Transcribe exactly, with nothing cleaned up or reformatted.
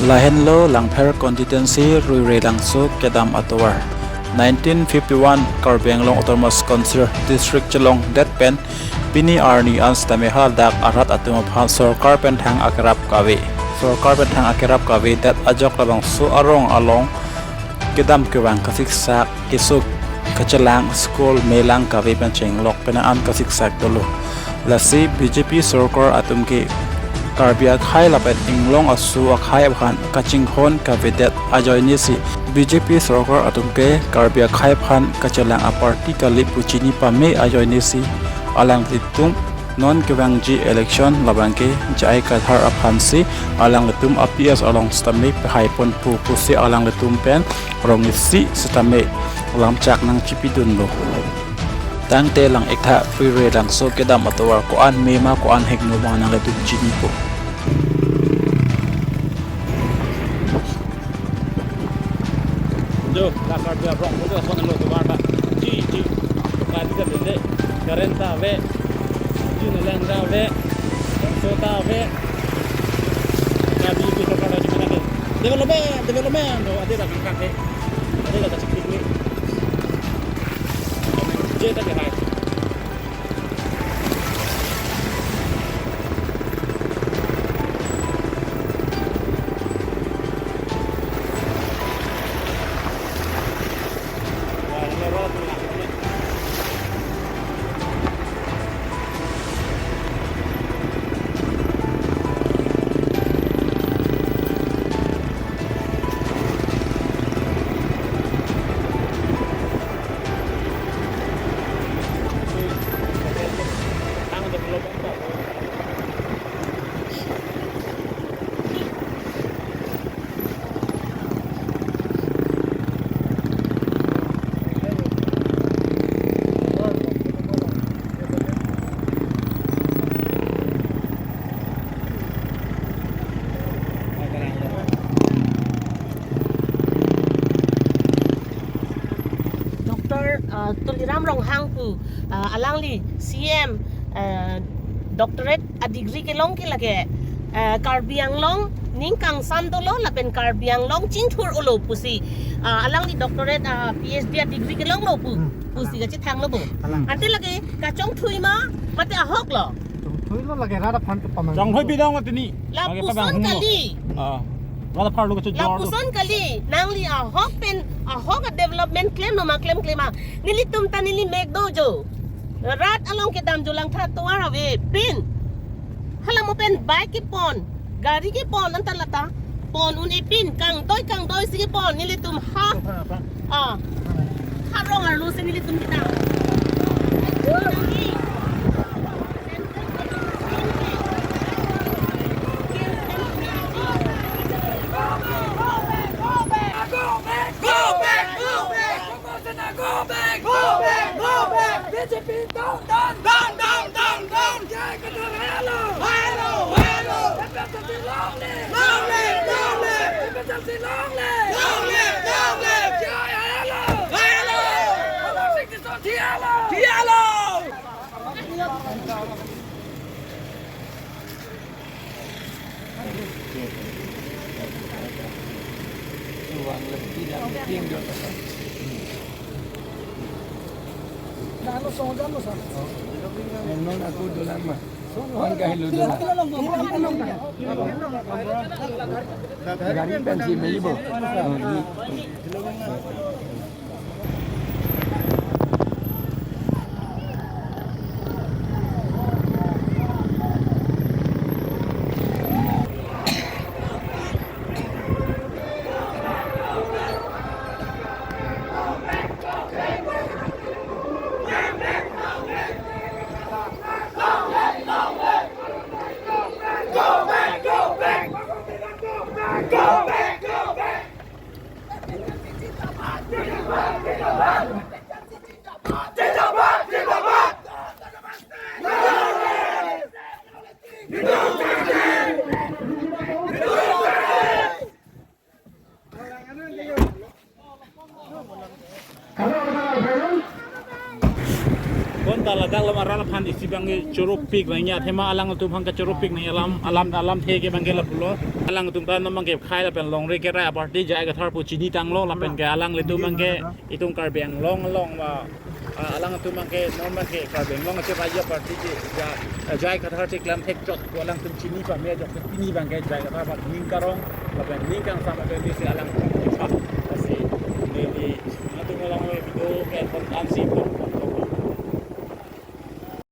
Lahenlo Langpher constituency Ruirelangso kedam atovar. Nineteen fifty-one Karbi Anglong Autonomous Council District chelongdet pen pini arni an sitame haladak arat atum aphan sorkar pen thang akerap kave. Sorkar pen thang akerap kavedet ajok labangso arong along kedam kevang kasiksak keso kachelang school melang kave pen chenglok pen an kasiksak dolo. Lasi B J P sorkar atum ke Karbi akhei lapen inglong aso akhei aphan kachinghon kavedet ajoinesi B J P sorkar atum ke Karbi akhei aphan kachelang aparty kali pu chini pame ajoinesi alanglitum non kevangji election labang ke J I Kathar aphansi alanglitum a P S along sitame pehai ponpo pusi alanglitum pen rong isi sitame lamchak nangchipidunlo. Tangte lang-iktha Ruirelangso kedam atovar ko-an mema ko-an hingno abang nanglitum chinipo. Jo, la Karbi arong ko ason lo tovar ta. Ji, ji. Kali ta lele. Current ta ave. Ji na lang ta ave. So ta ave. Karbi pi sorkar ta chimana ke. Development, development. Do ade la kangkak ke. Ade la kachik piknik. Je ta ke hai. Doctor, ah, Tuliram Ronghang pu, ah, alangli C M, ah, doctorate a degree kelong ke lake, ah, Karbi Anglong ning kangsam dolo lapen Karbi Anglong chingthur-olo pusi, ah, alangli doctorate, ah, P H D a degree kelonglo pu, hmm, pusi alang kachethanglo bo. Alang. Ante lake kachongthui ma mate ahok lo. Chongthui lo lake rat aphan kepamang. Chongthui bidong atini. Lapuson kali. Ah. Rat aphan lo kachojor lo. Lapuson kali. Nangli ahok pen ahok a development klemlo ma klemkle ma. Nelitum ta neli mek do jo. Rat along kedam jo Langpher atovar ave pin. Hala mo pen bike kepon, gari kepon anta lata pon un-e pin kangdoi kangdoi si kepon nelitum ha. Ah. Harong arlo si nelitum kita. Go back, go back, go back. Go back, go back, go back. B J P down, down, down, down, down, down. J I Kathar hai alo. Hai alo, hai alo. F S T long live. Long live, long live. F S T long live. Long live, long live. J I hai alo. Hai alo. Alo, sixty-seven thi alo. Thi alo. Gari pensi melibo. Ladak alam arat aphan isi abang ke choro pik nangji, athema alangtum aphan ke choro pik nangji alam, alam, alamthe ke abang ke lapulo. Alangtum ta non abang ke khei lapen longri kerai aparty J I Kathar pu chini tanglo lapen ke alanglitum abang ke itum Karbi Anglong along ba, ah, alangtum abang ke non abang ke Karbi Anglong ache raja party ke ja, eh, J I Kathar cheklem thek chot pu alangtum chini pame ajok ke pini abang ke J I Kathar aphan ning karong lapen ning kangsam apen disi alangtum